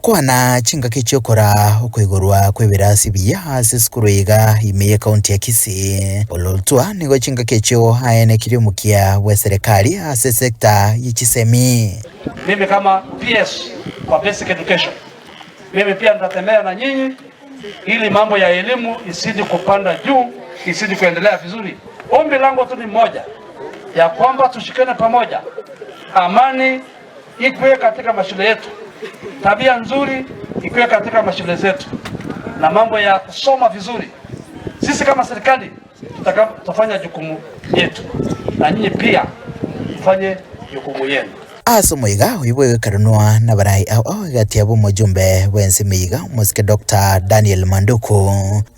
Kwana chingaki chi'okora okoigorwa kw'ebirasi ebiya ase esukuru iga ime y'ekaunti ya Kisii. Ololtua nigo chingaki echio aenekirie omokia bw'eserekari ase esecta ye chisemi. Mimi kama PS wa Basic Education, mimi pia nitatembea na nyinyi ili mambo ya elimu isidi kupanda juu, isidi kuendelea vizuri. Ombi langu tu ni moja, ya kwamba tushikane pamoja, amani ikuwe katika mashule yetu, tabia nzuri ikuwe katika mashule zetu, na mambo ya kusoma vizuri. Sisi kama serikali tutafanya jukumu yetu, na nyinyi pia mfanye jukumu yenu. Ase omoiga oyio bw'egekerenwa nabarai ao egati yabo omojumbe bw'ense emeiga omosike Doctor Daniel Manduku,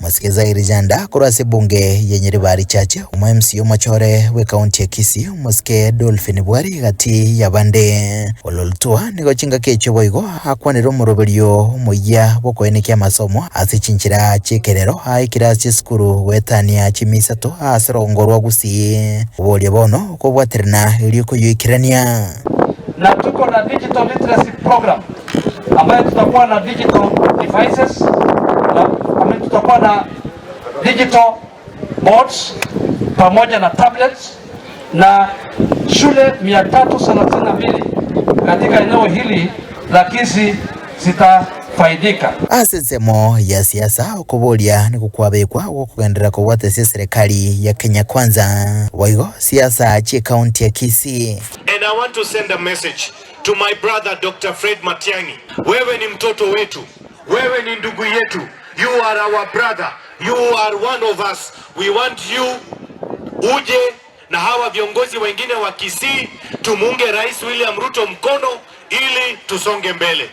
omosike Zairi Janda korwa ase ebunge ya Nyaribari Chache, omo MCA omochore bw'ecounty ya Kisii omosike Dolphin Bwari egati y'abande. Ololtua nigo chingaki echio boigo akwanire omoroberio omoyia bw'okoenekia amasomo ase chinchera chi'ekerero aikire ase chisukuru goetania chimisato ase rongo rwa Gusii. Oboria bono Okobwaterana erio koyoikerania. Na tuko na digital literacy program ambayo tutakuwa na digital devices na I mean, tutakuwa na digital boards pamoja na tablets na shule 332 katika eneo hili la Kisii zitafaidika. Ase ensemo ya siasa, okoboria nigo kwabekwa gwokogenderera kobwata ase eserekari ya Kenya Kwanza, boigo siasa chi'ecounty ya Kisii. And I want to send a message to my brother Dr. Fred Matiang'i. Wewe ni mtoto wetu, wewe ni ndugu yetu, you are our brother, you are one of us. We want you uje na hawa viongozi wengine wa Kisii tumuunge Rais William Ruto mkono ili tusonge mbele.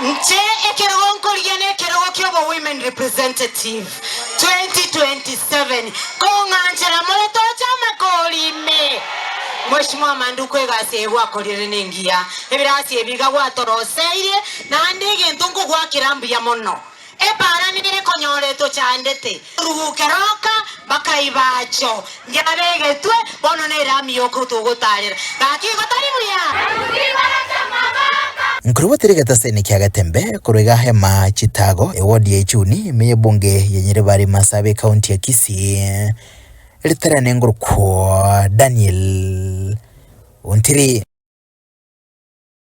Inche ekerogo nkorigia nekerogo ki'obo women representative 2027 kong'anchera more toche amakori ime. Mweshimiwa Manduku egasi eye gwakorire nengiya, ebirasi ebi iga gwatoroseirie naende egento nkogwakera mbuya mono. Epaara nere ekonyora etochandete. Ruguke roka bakaibacho, ndiabegetwe, bono nerami yoka togotaarera. Gaki igo tari buya? Nkorwa teri getaseni kia Getembe, korwa iga Hema Chitago, ewodi ya Ichuni, ime y'ebunge ya Nyaribari Masaaba ekaunti ya Kisii, ritarane ngorokwo Daniel Ontiri.